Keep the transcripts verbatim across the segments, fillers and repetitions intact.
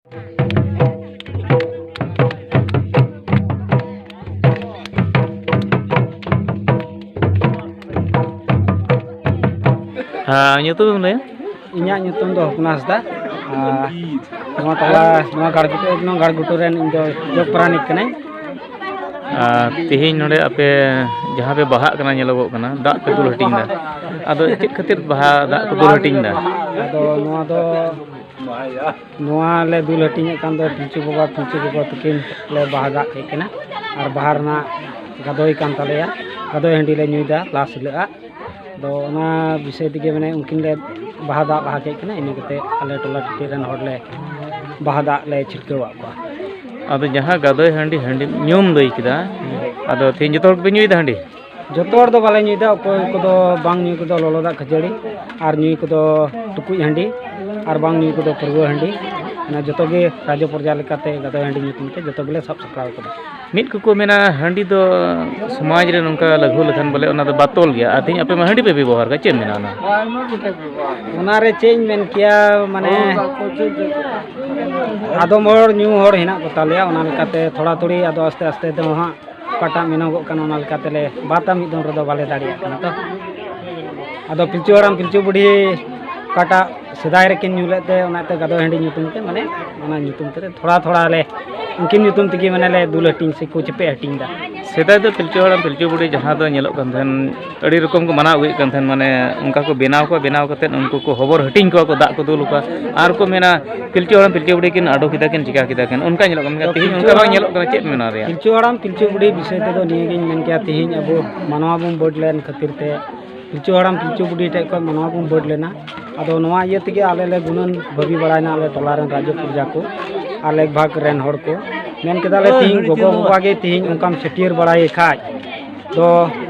ᱦᱮᱸ, ᱧᱩᱛᱩᱢ ᱮᱢ ᱞᱟᱹᱭᱟ? ᱤᱧᱟᱹᱜ ᱧᱩᱛᱩᱢ ᱫᱚ ᱦᱚᱯᱱᱟᱥ ᱫᱟ᱾ ᱟᱨ ᱱᱚᱣᱟ ᱴᱚᱞᱟ, ᱱᱚᱣᱟ ᱜᱟᱲᱜᱷᱩᱴᱩ, ᱮᱠ ᱱᱚᱝ ᱜᱟᱲᱜᱷᱩᱴᱩ ᱨᱮᱱ ᱤᱧ ᱫᱚ ᱡᱚᱜᱽ ᱯᱟᱨᱟᱱᱤᱠ ᱠᱟᱹᱱᱟᱹᱧ᱾ ᱟᱨ ᱛᱮᱦᱮᱧ ᱱᱚᱰᱮ ᱟᱯᱮ ᱡᱟᱦᱟᱸ ᱯᱮ ᱵᱟᱦᱟᱜ ᱠᱟᱱᱟ, ᱧᱮᱞᱚᱜᱚᱜ ᱠᱟᱱᱟ ᱫᱟᱜ ᱯᱮ ᱫᱩᱞ ᱦᱟᱹᱴᱤᱧ ᱫᱟ, ᱟᱫᱚ ᱪᱮᱫ ᱠᱷᱟᱹᱛᱤᱨ ᱵᱟᱦᱟ ᱫᱟᱜ ᱯᱮ ᱫᱩᱞ ᱦᱟᱹᱴᱤᱧ ᱫᱟ? ᱟᱫᱚ ᱱᱚᱣᱟ ᱫᱚ, ᱱᱚᱣᱟ ᱞᱮ ᱫᱩᱞ ᱦᱟᱹᱴᱤᱧᱮᱫ ᱠᱟᱱ ᱫᱚ ᱯᱤᱞᱪᱩ ᱵᱟᱵᱟ, ᱯᱤᱞᱪᱩ ᱜᱚᱜᱚ ᱛᱟᱹᱠᱤᱱ ᱞᱮ ᱵᱟᱦᱟ ᱫᱟᱜ ᱠᱮᱫ ᱠᱤᱱᱟ᱾ ᱟᱨ ᱵᱟᱦᱟ ᱨᱮᱱᱟᱜ ᱜᱟᱫᱚᱭ ᱠᱟᱱ ᱛᱟᱞᱮᱭᱟ, ᱜᱟᱫᱚᱭ ᱦᱟᱺᱰᱤ ᱞᱮ ᱧᱩᱭᱫᱟ ᱞᱟᱥ ᱦᱤᱞᱳᱜ ᱟᱜ᱾ ᱟᱫᱚ ᱚᱱᱟ ᱵᱤᱥᱚᱭ ᱛᱮᱜᱮ, ᱢᱟᱱᱮ, ᱩᱱᱠᱤᱱ ᱞᱮ ᱵᱟᱦᱟ ᱫᱟᱜ ᱵᱟᱦᱟ ᱠᱮᱫ ᱠᱤᱱᱟ, ᱤᱱᱟᱹ ᱠᱟᱛᱮ ᱟᱞᱮ ᱴᱚᱞᱟ ᱴᱤᱴᱤ ᱨᱮᱱ ᱦᱚᱲ ᱞᱮ ᱵᱟᱦᱟ ᱫᱟᱜ ᱞᱮ ᱪᱷᱤᱴᱠᱟᱹᱣᱟᱫ ᱠᱚᱣᱟ᱾ ᱟᱫᱚ ᱡᱟᱦᱟᱸ ᱜᱟᱫᱚᱭ ᱦᱟᱺᱰᱤ, ᱦᱟᱺᱰᱤ ᱧᱩᱢ ᱞᱟᱹᱭ ᱠᱮᱫᱟ, ᱟᱫᱚ ᱛᱮᱦᱮᱧ ᱡᱚᱛᱚ ᱦᱚᱲ ᱜᱮᱯᱮ ᱧᱩᱭᱮᱫᱟ ᱦᱟᱺᱰᱤ? ᱡᱚᱛᱚ ᱦᱚᱲ ᱫᱚ ᱵᱟᱞᱮ ᱧᱩᱭᱫᱟ, ᱚᱠᱚᱭ ᱠᱚᱫᱚ ᱵᱟᱝ ᱧᱩᱭ ᱠᱚᱫᱚ ᱞᱚᱞᱚ ᱫᱟᱜ ᱠᱷᱟᱹᱡᱟᱹᱲᱤ, ᱟᱨ ᱧᱩᱭ ᱠᱚᱫᱚ ᱴᱩᱠᱩᱡ ᱦᱟᱺᱰᱤ, ᱟᱨ ᱵᱟᱝ ᱧᱩᱭ ᱠᱚᱫᱚ ᱯᱟᱹᱨᱣᱟᱹ ᱦᱟᱺᱰᱤ᱾ ᱚᱱᱟ ᱡᱚᱛᱚ ᱜᱮ ᱨᱟᱡᱚ ᱯᱨᱚᱡᱟ ᱞᱮᱠᱟᱛᱮ ᱜᱟᱫᱚᱭ ᱦᱟᱺᱰᱤ ᱧᱩᱛᱩᱢ ᱛᱮ ᱡᱚᱛᱚ ᱜᱮᱞᱮ ᱥᱟᱵ ᱥᱟᱯᱲᱟᱣ ᱠᱟᱫᱟ᱾ ᱢᱤᱫ ᱠᱚᱠᱚ ᱢᱮᱱᱟ ᱦᱟᱺᱰᱤ ᱫᱚ ᱥᱚᱢᱟᱡᱽ ᱨᱮ ᱱᱚᱝᱠᱟ ᱞᱟᱹᱜᱩ ᱞᱮᱠᱷᱟᱱ ᱵᱚᱞᱮ ᱚᱱᱟ ᱫᱚ ᱵᱟᱛᱚᱞ ᱜᱮᱭᱟ, ᱟᱨ ᱛᱮᱦᱮᱧ ᱟᱯᱮ ᱢᱟ ᱦᱟᱺᱰᱤ ᱯᱮ ᱵᱮᱵᱚᱦᱟᱨ ᱠᱟᱜᱼᱟ, ᱪᱮᱫ ᱮᱢ ᱢᱮᱱᱟ ᱚᱱᱟ? ᱚᱱᱟᱨᱮ ᱪᱮᱫ ᱤᱧ ᱢᱮᱱ ᱠᱮᱭᱟ, ᱢᱟᱱᱮ, ᱟᱫᱚᱢ ᱦᱚᱲ ᱧᱩ ᱦᱚᱲ ᱦᱮᱱᱟᱜ ᱠᱚᱛᱟ ᱞᱮᱭᱟ, ᱚᱱᱟ ᱞᱮᱠᱟᱛᱮ ᱛᱷᱚᱲᱟ ᱛᱷᱩᱲᱤ ᱟᱫᱚ ᱟᱥᱛᱮ ᱟᱥᱛᱮ ᱫᱚ ᱦᱟᱸᱜ ᱚᱠᱟᱴᱟᱜ ᱢᱮᱱᱚᱜᱚᱜ ᱠᱟᱱᱟ, ᱚᱱᱟ ᱞᱮᱠᱟ ᱛᱮᱞᱮ ᱵᱟᱛᱟ, ᱢᱤᱫ ᱫᱚᱢ ᱨᱮᱫᱚ ᱵᱟᱞᱮ ᱫᱟᱲᱮᱭᱟᱜ ᱠᱟᱱᱟ᱾ ᱛᱚ ᱟᱫᱚ ᱯᱤᱞᱪᱩ ᱦᱟᱲᱟᱢ ᱯᱤᱞᱪᱩ ᱵᱩᱰᱷᱤ ᱚᱠᱟᱴᱟᱜ ᱥᱮᱫᱟᱭ ᱨᱮᱠᱤᱱ ᱧᱩ ᱞᱮᱫ ᱛᱮ, ᱚᱱᱟᱛᱮ ᱜᱟᱫᱚᱭ ᱦᱟᱺᱰᱤ ᱧᱩᱛᱩᱢ ᱛᱮ, ᱢᱟᱱᱮ, ᱚᱱᱟ ᱧᱩᱛᱩᱢ ᱛᱮ ᱛᱷᱚᱲᱟ ᱛᱷᱚᱲᱟ ᱞᱮ, ᱩᱱᱠᱤᱱ ᱧᱩᱛᱩᱢ ᱛᱮᱜᱮ, ᱢᱟᱱᱮ, ᱞᱮ ᱫᱩᱞ ᱦᱟᱹᱴᱤᱧ ᱥᱮ ᱠᱚ ᱪᱮᱯᱮᱡ ᱦᱟᱹᱴᱤᱧ ᱫᱟ᱾ ᱥᱮᱫᱟᱭ ᱫᱚ ᱯᱤᱞᱪᱩ ᱦᱟᱲᱟᱢ ᱯᱤᱞᱪᱩ ᱵᱩᱰᱷᱤ ᱡᱟᱦᱟᱸ ᱫᱚ ᱧᱮᱞᱚᱜ ᱠᱟᱱ ᱛᱟᱦᱮᱸᱱ, ᱟᱹᱰᱤ ᱨᱚᱠᱚᱢ ᱠᱚ ᱢᱟᱱᱟᱣ ᱟᱹᱜᱩᱭᱮᱫ ᱠᱟᱱ ᱛᱟᱦᱮᱸᱱ, ᱢᱟᱱᱮ, ᱚᱱᱠᱟ ᱠᱚ ᱵᱮᱱᱟᱣ ᱠᱚᱣᱟ, ᱵᱮᱱᱟᱣ ᱠᱟᱛᱮᱫ ᱩᱱᱠᱩ ᱠᱚ ᱦᱚᱵᱚᱨ ᱦᱟᱹᱴᱤᱧ ᱠᱚᱣᱟ ᱠᱚ, ᱫᱟᱜ ᱠᱚ ᱫᱩᱞ ᱟᱠᱚᱣᱟ, ᱟᱨ ᱠᱚ ᱢᱮᱱᱟ, ᱯᱤᱞᱪᱩ ᱦᱟᱲᱟᱢ ᱯᱤᱞᱪᱩ ᱵᱩᱰᱷᱤ ᱠᱤᱱ ᱟᱰᱚ ᱠᱮᱫᱟ ᱠᱤᱱ, ᱪᱤᱠᱟ ᱠᱮᱫᱟ ᱠᱤᱱ, ᱚᱱᱠᱟ ᱧᱮᱞᱚᱜ ᱠᱟᱱᱟ᱾ ᱢᱮᱱᱠᱷᱟᱱ ᱛᱮᱦᱮᱧ ᱯᱤᱞᱪᱩ ᱚᱱᱠᱟ ᱵᱟᱝ ᱦᱟᱲᱟᱢ, ᱧᱮᱞᱚᱜ ᱠᱟᱱᱟ, ᱪᱮᱫ ᱢᱮᱱᱟ ᱨᱮᱭᱟᱜ? ᱯᱤᱞᱪᱩ ᱦᱟᱲᱟᱢ ᱯᱤᱞᱪᱩ ᱵᱩᱰᱷᱤ ᱵᱤᱥᱚᱭ ᱛᱮᱫᱚ ᱱᱤᱭᱟᱹᱜᱤᱧ ᱢᱮᱱ ᱠᱮᱭᱟ, ᱛᱮᱦᱮᱧ ᱟᱵᱚ ᱢᱟᱱᱣᱟ ᱵᱚᱱ ᱵᱟᱹᱰ ᱞᱮᱱ ᱠᱷᱟᱹᱛᱤᱨ ᱛᱮ, ᱯᱤᱞᱪᱩ ᱦᱟᱲᱟᱢ ᱯᱤᱞᱪᱩ ᱵᱩᱰᱷᱤ ᱴᱷᱮᱡ ᱠᱷᱚᱱ ᱢᱟᱱᱣᱟ ᱵᱚᱱ ᱵᱟᱹᱰ ᱞᱮᱱᱟ᱾ ᱟᱫᱚ ᱱᱚᱣᱟ ᱤᱭᱟᱹ ᱛᱮᱜᱮ ᱟᱞᱮ ᱞᱮ ᱜᱩᱱᱟᱹᱱ ᱵᱷᱟᱹᱵᱤ ᱵᱟᱲᱟᱭᱮᱱᱟ, ᱟᱞᱮ ᱴᱚᱞᱟ ᱨᱮᱱ ᱨᱟᱡᱽᱡᱚ ᱯᱨᱚᱡᱟ ᱠᱚ ᱟᱨ ᱞᱮᱠ ᱵᱷᱟᱜᱽ ᱨᱮᱱ ᱦᱚᱲ ᱠᱚ ᱢᱮᱱ ᱠᱮᱫᱟ ᱞᱮ, ᱛᱤᱦᱤᱧ ᱜᱚᱜᱚ ᱵᱟᱵᱟ ᱜᱮ ᱛᱤᱦᱤᱧ ᱚᱱᱠᱟᱢ ᱪᱷᱟᱹᱴᱭᱟᱹᱨ ᱵᱟᱲᱟᱭᱮ ᱠᱷᱟᱡ ᱫᱚ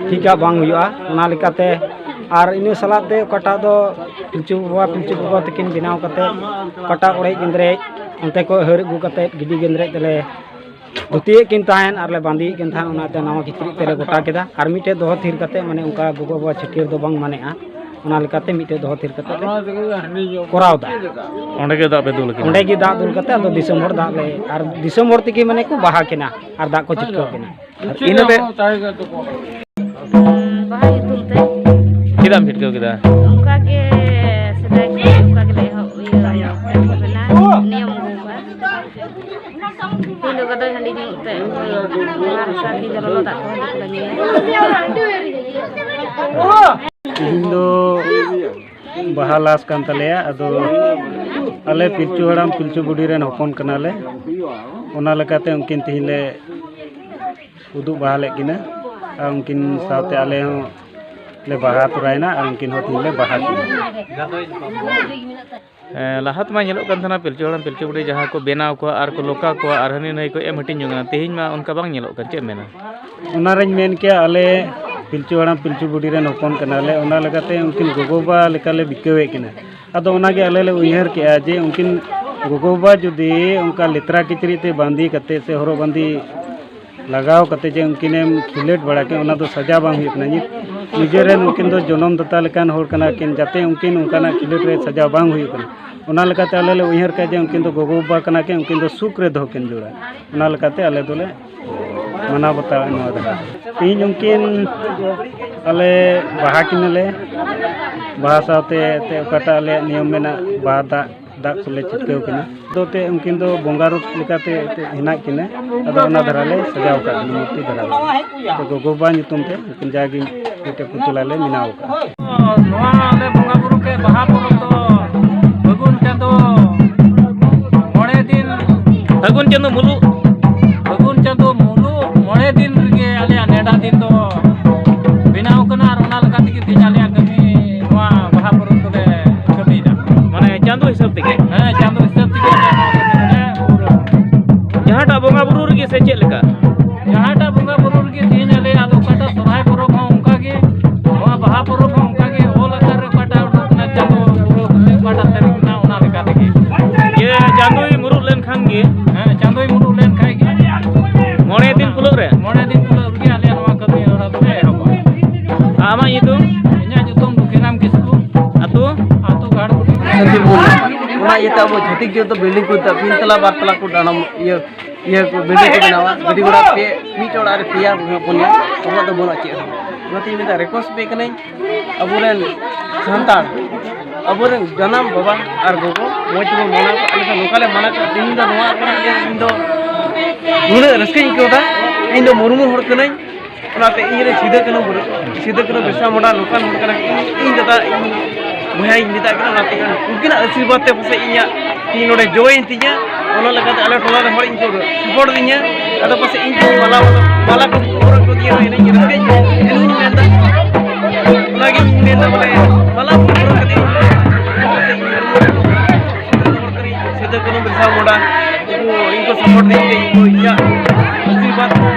ᱴᱷᱤᱠᱟᱜ ᱵᱟᱝ ᱦᱩᱭᱩᱜᱼᱟ᱾ ᱚᱱᱟ ᱞᱮᱠᱟᱛᱮ ᱟᱨ ᱤᱱᱟᱹ ᱥᱟᱞᱟᱜ ᱛᱮ ᱚᱠᱟᱴᱟᱜ ᱫᱚ ᱯᱤᱞᱪᱩ ᱵᱟᱵᱟ ᱯᱤᱞᱪᱩ ᱜᱚᱜᱚ ᱛᱟᱹᱠᱤᱱ ᱵᱮᱱᱟᱣ ᱠᱟᱛᱮ, ᱚᱠᱟᱴᱟᱜ ᱚᱲᱮᱡ ᱜᱮᱸᱫᱽᱨᱮᱡ ᱚᱱᱛᱮ ᱠᱚ ᱦᱟᱹᱨ ᱟᱹᱜᱩ ᱠᱟᱛᱮ ᱜᱤᱰᱤ ᱜᱮᱸᱫᱽᱨᱮᱡ ᱛᱮᱞᱮ ᱫᱷᱩᱛᱤᱭᱮᱫ ᱠᱤᱱ ᱛᱟᱦᱮᱸᱫ ᱟᱨ ᱞᱮ ᱵᱟᱸᱫᱮᱭᱮᱫ ᱠᱤᱱ ᱛᱟᱦᱮᱸᱫ᱾ ᱚᱱᱟᱛᱮ ᱱᱟᱣᱟ ᱠᱤᱪᱨᱤᱡ ᱛᱮᱞᱮ ᱜᱚᱴᱟ ᱠᱮᱫᱟ᱾ ᱟᱨ ᱢᱤᱫᱴᱮᱡ ᱫᱚᱦᱚ ᱛᱷᱤᱨ ᱠᱟᱛᱮ, ᱢᱟᱱᱮ, ᱚᱱᱠᱟ ᱜᱚᱜᱚ ᱵᱟᱵᱟ ᱪᱷᱟᱹᱴᱭᱟᱹᱨ ᱫᱚ ᱵᱟᱝ ᱢᱟᱱᱮᱜᱼᱟ᱾ ᱚᱱᱟ ᱞᱮᱠᱟᱛᱮ ᱢᱤᱫᱴᱮᱡ ᱫᱚᱦᱚ ᱛᱷᱤᱨ ᱠᱟᱛᱮ ᱞᱮ ᱠᱚᱨᱟᱣ ᱮᱫᱟ᱾ ᱚᱸᱰᱮ ᱜᱮ ᱫᱟᱜ ᱯᱮ ᱫᱩᱞ ᱠᱤᱱᱟ? ᱚᱸᱰᱮ ᱜᱮ ᱫᱟᱜ ᱫᱩᱞ ᱠᱟᱛᱮ ᱟᱫᱚ ᱫᱤᱥᱚᱢ ᱦᱚᱲ ᱫᱟᱜ ᱞᱮ, ᱟᱨ ᱫᱤᱥᱚᱢ ᱦᱚᱲ ᱛᱮᱜᱮ ᱢᱟᱱᱮ ᱠᱚ ᱵᱟᱦᱟ ᱠᱤᱱᱟ ᱟᱨ ᱫᱟᱜ ᱠᱚ ᱪᱷᱤᱴᱠᱟᱹᱣ ᱠᱤᱱᱟ᱾ ᱤᱱᱟᱹ ᱯᱮ ᱵᱟᱦᱟ ᱧᱩᱛᱩᱢ ᱛᱮ᱾ ᱪᱮᱫᱟᱜ ᱮᱢ ᱪᱷᱤᱴᱠᱟᱹᱣ ᱠᱮᱫᱟ? ᱚᱱᱠᱟ ᱜᱮ ᱥᱮᱫᱟᱭ ᱠᱷᱚᱱ ᱚᱱᱠᱟ ᱜᱮᱞᱮ ᱮᱦᱚᱵ ᱤᱭᱟᱹ ᱮᱦᱚᱵ ᱞᱮᱱᱟ, ᱱᱤᱭᱚᱢ ᱟᱹᱜᱩ ᱠᱟᱜᱼᱟ᱾ ᱛᱤᱦᱤᱧ ᱫᱚ ᱜᱟᱫᱚᱭ ᱦᱟᱺᱰᱤ ᱧᱩ ᱛᱮ ᱵᱟᱦᱟ ᱨᱟᱥᱟ ᱛᱤᱦᱤᱧ ᱫᱚ ᱞᱚᱞᱚ ᱫᱟᱜ ᱠᱚ ᱦᱟᱺᱰᱤ ᱠᱚᱞᱮ ᱧᱩᱭᱟ᱾ ᱛᱤᱦᱤᱧ ᱫᱚ ᱵᱟᱦᱟ ᱞᱟᱥ ᱠᱟᱱ ᱛᱟᱞᱮᱭᱟ᱾ ᱟᱫᱚ ᱟᱞᱮ ᱯᱤᱞᱪᱩ ᱦᱟᱲᱟᱢ ᱯᱤᱞᱪᱩ ᱵᱩᱰᱷᱤ ᱨᱮᱱ ᱦᱚᱯᱚᱱ ᱠᱟᱱᱟᱞᱮ, ᱚᱱᱟ ᱞᱮᱠᱟᱛᱮ ᱩᱱᱠᱤᱱ ᱛᱤᱦᱤᱧ ᱞᱮ ᱩᱫᱩᱜ ᱵᱟᱦᱟ ᱞᱮᱫ ᱠᱤᱱᱟ᱾ ᱟᱨ ᱩᱱᱠᱤᱱ ᱥᱟᱶᱛᱮ ᱟᱞᱮ ᱦᱚᱸ ᱞᱮ ᱵᱟᱦᱟ ᱛᱚᱨᱟᱭᱮᱱᱟ ᱟᱨ ᱩᱱᱠᱤᱱ ᱦᱚᱸ ᱛᱤᱦᱤᱧ ᱞᱮ ᱵᱟᱦᱟ ᱠᱤᱱᱟ᱾ ᱮᱸ, ᱞᱟᱦᱟ ᱛᱮᱢᱟ ᱧᱮᱞᱚᱜ ᱠᱟᱱ ᱛᱟᱦᱮᱱᱟ, ᱯᱤᱞᱪᱩ ᱦᱟᱲᱟᱢ ᱯᱤᱞᱪᱩ ᱵᱩᱲᱦᱤ ᱡᱟᱦᱟᱸ ᱠᱚ ᱵᱮᱱᱟᱣ ᱠᱚᱣᱟ ᱟᱨ ᱠᱚ ᱞᱚᱠᱟ ᱠᱚᱣᱟ ᱟᱨ ᱦᱟᱹᱱᱤ ᱱᱟᱹᱭ ᱠᱚ ᱮᱢ ᱦᱟᱹᱴᱤᱧ ᱡᱚᱝ ᱠᱟᱱᱟ, ᱛᱮᱦᱮᱧ ᱢᱟ ᱚᱱᱠᱟ ᱵᱟᱝ ᱧᱮᱞᱚᱜ ᱠᱟᱱ᱾ ᱪᱮᱫ ᱮᱢ ᱢᱮᱱᱟ? ᱚᱱᱟᱨᱤᱧ ᱢᱮᱱ ᱠᱮᱭᱟ, ᱟᱞᱮ ᱯᱤᱞᱪᱩ ᱦᱟᱲᱟᱢ ᱯᱤᱞᱪᱩ ᱵᱩᱲᱦᱤ ᱨᱮᱱ ᱦᱚᱯᱚᱱ ᱠᱟᱱᱟᱞᱮ, ᱚᱱᱟ ᱞᱮᱠᱟᱛᱮ ᱩᱱᱠᱤᱱ ᱜᱚᱜᱚ-ᱵᱟᱵᱟ ᱞᱮᱠᱟᱞᱮ ᱵᱤᱠᱟᱹᱣᱮᱫ ᱠᱤᱱᱟ᱾ ᱟᱫᱚ ᱚᱱᱟᱜᱮ ᱟᱞᱮ ᱞᱮ ᱩᱭᱦᱟᱹᱨ ᱠᱮᱜᱼᱟ ᱡᱮ ᱩᱱᱠᱤᱱ ᱜᱚᱜᱚ-ᱵᱟᱵᱟ ᱡᱩᱫᱤ ᱚᱱᱠᱟ ᱞᱮᱛᱨᱟ ᱠᱤᱪᱨᱤᱡ ᱛᱮ ᱵᱟᱸᱫᱮ ᱠᱟᱛᱮ ᱥᱮ ᱦᱚᱨᱚᱜ ᱵᱟᱸᱫᱮ ᱞᱟᱜᱟᱣ ᱠᱟᱛᱮ ᱡᱮ ᱩᱱᱠᱤᱱᱮᱢ ᱠᱷᱮᱞᱳᱰ ᱵᱟᱲᱟ ᱠᱮᱫ, ᱚᱱᱟ ᱫᱚ ᱥᱟᱡᱟᱣ ᱵᱟᱝ ᱦᱩᱭᱩᱜ ᱠᱟᱱᱟ᱾ ᱱᱤᱛ ᱱᱤᱡᱮᱨᱮᱱ ᱩᱱᱠᱤᱱ ᱫᱚ ᱡᱚᱱᱚᱢ ᱫᱟᱛᱟ ᱞᱮᱠᱟᱱ ᱦᱚᱲ ᱠᱟᱱᱟ ᱠᱤᱱ, ᱡᱟᱛᱮ ᱩᱱᱠᱤᱱ ᱚᱱᱠᱟᱱᱟᱜ ᱠᱷᱮᱞᱳᱰ ᱨᱮ ᱥᱟᱡᱟᱣ ᱵᱟᱝ ᱦᱩᱭᱩᱜ ᱠᱟᱱᱟ᱾ ᱚᱱᱟ ᱞᱮᱠᱟᱛᱮ ᱟᱞᱮ ᱞᱮ ᱩᱭᱦᱟᱹᱨ ᱠᱮᱫ ᱡᱮ ᱩᱱᱠᱤᱱ ᱫᱚ ᱜᱚᱜᱚ-ᱵᱟᱵᱟ ᱠᱟᱱᱟ ᱠᱤᱱ, ᱩᱱᱠᱤᱱ ᱫᱚ ᱥᱩᱠ ᱨᱮ ᱫᱚᱦᱚ ᱠᱤᱱ ᱡᱟᱹᱨᱩᱲᱟ᱾ ᱚᱱᱟ ᱞᱮᱠᱟᱛᱮ ᱟᱞᱮ ᱫᱚᱞᱮ ᱢᱟᱱᱟᱣ ᱵᱟᱛᱟᱣᱟ ᱱᱚᱣᱟ ᱫᱚ᱾ ᱛᱮᱦᱮᱧ ᱩᱱᱠᱤᱱ ᱟᱞᱮ ᱵᱟᱦᱟ ᱠᱤᱱᱟᱞᱮ, ᱵᱟᱦᱟ ᱥᱟᱶᱛᱮ ᱮᱱᱛᱮᱫ ᱚᱠᱟᱴᱟᱜ ᱟᱞᱮᱭᱟᱜ ᱱᱤᱭᱚᱢ ᱢᱮᱱᱟᱜ, ᱵᱟᱦᱟ ᱫᱟᱜ, ᱫᱟᱜ ᱠᱚᱞᱮ ᱪᱷᱤᱴᱠᱟᱹᱣ ᱠᱤᱱᱟ᱾ ᱟᱫᱚ ᱮᱱᱛᱮᱫ ᱩᱱᱠᱤᱱ ᱫᱚ ᱵᱚᱸᱜᱟ ᱨᱩᱯ ᱞᱮᱠᱟᱛᱮ ᱮᱱᱛᱮᱫ ᱦᱮᱱᱟᱜ ᱠᱤᱱᱟ, ᱟᱫᱚ ᱚᱱᱟ ᱫᱷᱟᱨᱟ ᱞᱮ ᱥᱟᱡᱟᱣ ᱠᱟᱜ ᱠᱤᱱᱟ, ᱢᱩᱨᱛᱤ ᱫᱷᱟᱨᱟ ᱞᱮ᱾ ᱟᱫᱚ ᱜᱚᱜᱚ ᱵᱟᱵᱟ ᱧᱩᱛᱩᱢ ᱛᱮ ᱩᱱᱠᱤᱱ ᱡᱟᱜᱮ ᱢᱤᱫᱴᱮᱡ ᱯᱩᱛᱩᱞᱟ ᱞᱮ ᱵᱮᱱᱟᱣ ᱠᱟᱜᱼᱟ᱾ ᱱᱚᱣᱟ ᱟᱞᱮ ᱵᱚᱸᱜᱟ ᱵᱩᱨᱩ ᱠᱮ ᱵᱟᱦᱟ ᱯᱚᱨᱚᱵᱽ ᱫᱚ ᱯᱷᱟᱹᱜᱩᱱ ᱪᱟᱸᱫᱚ ᱢᱚᱬᱮ ᱫᱤᱱ, ᱯᱷᱟᱹᱜᱩᱱ ᱪᱟᱸᱫᱚ ᱢᱩᱞᱩᱜ᱾ ᱯᱷᱟᱹᱜᱩᱱ ᱪᱟᱸᱫᱚ ᱢᱩᱞᱩᱜ ᱢᱚᱬᱮ ᱫᱤᱱ ᱨᱮᱜᱮ ᱟᱞᱮᱭᱟᱜ ᱱᱮᱰᱟ ᱫᱤᱱ ᱫᱚ ᱵᱮᱱᱟᱣ ᱠᱟᱱᱟ ᱟᱨ ᱚᱱᱟ ᱞᱮᱠᱟ ᱛᱮᱜᱮ ᱛᱮᱦᱮᱧ ᱟᱞᱮᱭᱟᱜ ᱠᱟᱹᱢᱤ ᱱᱚᱣᱟ ᱵᱟᱦᱟ ᱯᱚᱨᱚᱵᱽ ᱫᱚᱞᱮ ᱠᱟᱹᱢᱤᱭᱮᱫᱟ᱾ ᱢᱟᱱᱮ ᱪᱟᱸᱫᱚ ᱦᱤᱥᱟᱹᱵ ᱛᱮᱜᱮ? ᱦᱮᱸ, ᱪᱟᱸᱫᱚ ᱦᱤᱥᱟᱹᱵ ᱛᱮᱜᱮ ᱟᱞᱮ ᱱᱚᱣᱟ ᱠᱟᱹᱢᱤ ᱫᱚᱞᱮ ᱯᱩᱨᱟᱹᱣᱟ᱾ ᱡᱟᱦᱟᱸᱴᱟᱜ ᱵᱚᱸᱜᱟ ᱵᱩᱨᱩ ᱨᱮᱜᱮ ᱥᱮ ᱪᱮᱫ ᱞᱮᱠᱟ? ᱡᱟᱦᱟᱸᱴᱟᱜ ᱵᱚᱸᱜᱟ ᱵᱩᱨᱩ ᱨᱮᱜᱮ ᱛᱮᱦᱮᱧ ᱟᱞᱮᱭᱟᱜ ᱫᱚ ᱚᱠᱟᱴᱟᱜ ᱥᱚᱨᱦᱟᱭ ᱯᱚᱨᱚᱵᱽ ᱦᱚᱸ ᱚᱱᱠᱟ ᱜᱮ, ᱱᱚᱣᱟ ᱵᱟᱦᱟ ᱯᱚᱨᱚᱵᱽ ᱦᱚᱸ ᱚᱱᱠᱟ ᱜᱮ, ᱚᱞ ᱟᱠᱟᱨ ᱨᱮ ᱚᱠᱟᱴᱟᱜ ᱩᱰᱩᱠ ᱠᱟᱱᱟ, ᱪᱟᱸᱫᱚ ᱯᱩᱨᱟᱹᱣ ᱠᱟᱛᱮ ᱚᱠᱟᱴᱟᱜ ᱛᱟᱹᱨᱤᱠᱷ ᱢᱮᱱᱟᱜᱼᱟ, ᱚᱱᱟ ᱞᱮᱠᱟ ᱛᱮᱜᱮ᱾ ᱤᱭᱟᱹ, ᱪᱟᱸᱫᱚᱭ ᱢᱩᱨᱩᱫ ᱞᱮᱱᱠᱷᱟᱱ ᱜᱮ? ᱦᱮᱸ, ᱪᱟᱸᱫᱚᱭ ᱢᱩᱨᱩᱫ ᱞᱮᱱᱠᱷᱟᱱ ᱜᱮ᱾ ᱢᱚᱬᱮ ᱫᱤᱱ ᱯᱩᱞᱟᱹᱜ ᱨᱮ? ᱢᱚᱬᱮ ᱫᱤᱱ ᱯᱩᱞᱟᱹᱜ ᱨᱮᱜᱮ ᱟᱞᱮᱭᱟᱜ ᱱᱚᱣᱟ ᱠᱟᱹᱢᱤ ᱦᱚᱨᱟ ᱫᱚᱞᱮ ᱮᱦᱚᱵᱟ᱾ ᱟᱢᱟᱜ ᱧᱩᱛᱩᱢ? ᱤᱧᱟᱹᱜ ᱧᱩᱛᱩᱢ ᱞᱩᱠᱷᱤᱨᱟᱢ ᱠᱤᱥᱠᱩ᱾ ᱤᱭᱟᱹᱛᱮ ᱟᱵᱚ ᱪᱷᱟᱹᱛᱤᱠ ᱡᱟᱹᱛ ᱫᱚ ᱵᱤᱞᱰᱤᱝ ᱠᱚ ᱛᱤᱱ ᱛᱟᱞᱟ ᱵᱟᱨ ᱛᱟᱞᱟ ᱠᱚ ᱰᱟᱱᱟᱢ ᱤᱭᱟᱹ ᱤᱭᱟᱹ ᱠᱚ ᱵᱤᱞᱰᱤᱝ ᱠᱚ ᱵᱮᱱᱟᱣᱟ, ᱜᱟᱹᱰᱤ ᱜᱷᱚᱲᱟ ᱯᱮ ᱢᱤᱫ ᱚᱲᱟᱜ ᱨᱮ ᱯᱮᱭᱟ ᱯᱩᱱᱭᱟ, ᱟᱵᱚᱣᱟᱜ ᱫᱚ ᱵᱟᱹᱱᱩᱜᱼᱟ ᱪᱮᱫ ᱦᱚᱸ᱾ ᱚᱱᱟᱛᱮ ᱤᱧ ᱢᱮᱱᱫᱟ, ᱨᱤᱠᱩᱭᱮᱥᱴ ᱯᱮ ᱠᱟᱹᱱᱟᱹᱧ, ᱟᱵᱚᱨᱮᱱ ᱥᱟᱱᱛᱟᱲ, ᱟᱵᱚᱨᱮᱱ ᱡᱟᱱᱟᱢ ᱵᱟᱵᱟ ᱟᱨ ᱜᱚᱜᱚ ᱢᱚᱡᱽ ᱛᱮᱵᱚᱱ ᱢᱟᱱᱟᱣ ᱠᱚᱣᱟ᱾ ᱟᱞᱮ ᱫᱚ ᱱᱚᱝᱠᱟ ᱞᱮ ᱢᱟᱱᱟᱣ ᱠᱚᱣᱟ, ᱛᱮᱦᱮᱧ ᱫᱚ ᱱᱚᱣᱟ ᱠᱟᱱᱟ ᱡᱮ ᱤᱧ ᱫᱚ ᱱᱩᱱᱟᱹᱜ ᱨᱟᱹᱥᱠᱟᱹᱧ ᱟᱹᱭᱠᱟᱹᱣ ᱮᱫᱟ᱾ ᱤᱧ ᱫᱚ ᱢᱩᱨᱢᱩ ᱦᱚᱲ ᱠᱟᱹᱱᱟᱹᱧ, ᱚᱱᱟᱛᱮ ᱤᱧ ᱨᱮᱱ ᱥᱤᱫᱟᱹ ᱠᱟᱹᱱᱦᱩ, ᱥᱤᱫᱟᱹ ᱠᱟᱹᱱᱦᱩ ᱵᱤᱨᱥᱟ ᱢᱩᱱᱰᱟ ᱱᱚᱝᱠᱟᱱ ᱦᱚᱲ ᱠᱟᱱᱟ, ᱤᱧ, ᱤᱧ ᱫᱟᱫᱟ, ᱤᱧ ᱵᱚᱭᱦᱟᱧ ᱢᱮᱛᱟᱜ ᱠᱟᱱᱟ, ᱚᱱᱟᱛᱮ ᱩᱱᱠᱤᱱᱟᱜ ᱟᱥᱤᱨᱵᱟᱫᱽ ᱛᱮ ᱯᱟᱥᱮᱡ ᱤᱧᱟᱹᱜ ᱛᱤ ᱱᱚᱰᱮ ᱡᱚᱭᱮᱱ ᱛᱤᱧᱟ᱾ ᱚᱱᱟ ᱞᱮᱠᱟᱛᱮ ᱟᱞᱮ ᱴᱚᱞᱟ ᱨᱮᱱ ᱦᱚᱲ ᱤᱧ ᱠᱚ ᱥᱟᱯᱳᱨᱴ ᱫᱤᱧᱟ᱾ ᱟᱫᱚ ᱯᱟᱥᱮᱡ ᱤᱧ ᱠᱚ ᱢᱟᱞᱟ, ᱢᱟᱞᱟ ᱠᱚ ᱦᱚᱨᱚᱜ ᱠᱚ ᱫᱤᱭᱟ, ᱮᱱᱮᱡ ᱨᱟᱹᱥᱠᱟᱹᱧ ᱮᱱᱦᱚᱸᱧ ᱢᱮᱱᱫᱟ᱾ ᱚᱱᱟᱜᱤᱧ ᱢᱮᱱᱫᱟ, ᱵᱚᱞᱮ ᱢᱟᱞᱟ ᱠᱚ ᱦᱚᱨᱚᱜ ᱠᱟᱛᱮ ᱤᱧ ᱥᱤᱫᱟᱹ ᱠᱟᱹᱱᱦᱩ ᱵᱤᱨᱥᱟ ᱢᱩᱱᱰᱟ ᱩᱱᱠᱩ ᱤᱧ ᱠᱚ ᱥᱟᱯᱳᱨᱴ ᱫᱤᱧ ᱛᱮ ᱤᱧ ᱫᱚ ᱤᱧᱟᱹᱜ ᱟᱥᱤᱨᱵᱟᱫᱽ ᱠᱚ